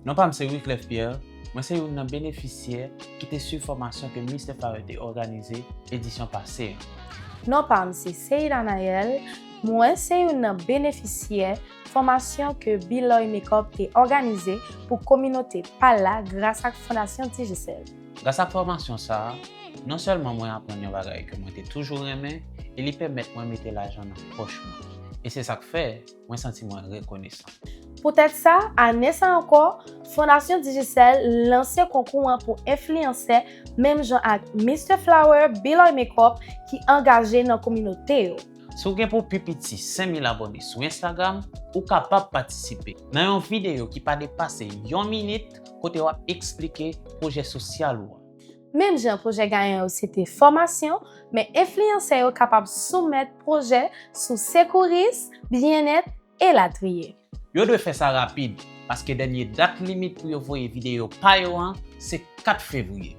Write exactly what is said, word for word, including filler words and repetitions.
Non pa m se Wiclef Pierre, mwen se youn nan benefisyè ki te swiv fòmasyon ke Mister Flower te òganize edisyon pase an. Non pa m se Seida Nayel, mwen se youn nan benefisyè fòmasyon ke Biloy Makeup te òganize pou kominote pa l la gras ak Fondasyon Digicel. Gras ak fòmasyon sa a, non sèlman mwen aprann yon bagay ke mwen te toujou renmen, e li pèmèt mwen mete lajan nan pòch mwen. E se sa k fè mwen santi mwen rekonesan. Poutèt sa, ane sa ankò, Fondasyon Digicel lanse konkou an pou enfliyansè menm jan ak Mister Flower, Biloy Makeup ki angaje nan kominote yo. Si w gen pou pi piti senk mil abòne sou Instagram, ou kapab patisipe nan yon videyo ki pa depase yon minit kote w ap eksplike pwojè sosyal ou an. Menm jan pwojè gayan yo se te fòmasyon, men enfliyansè yo kapab soumèt pwojè sou sekouris, byennèt, elatriye. Yo dwe fè sa rapid, paske dènye dat limit pou yo voye videyo pa yo an se kat fevriye.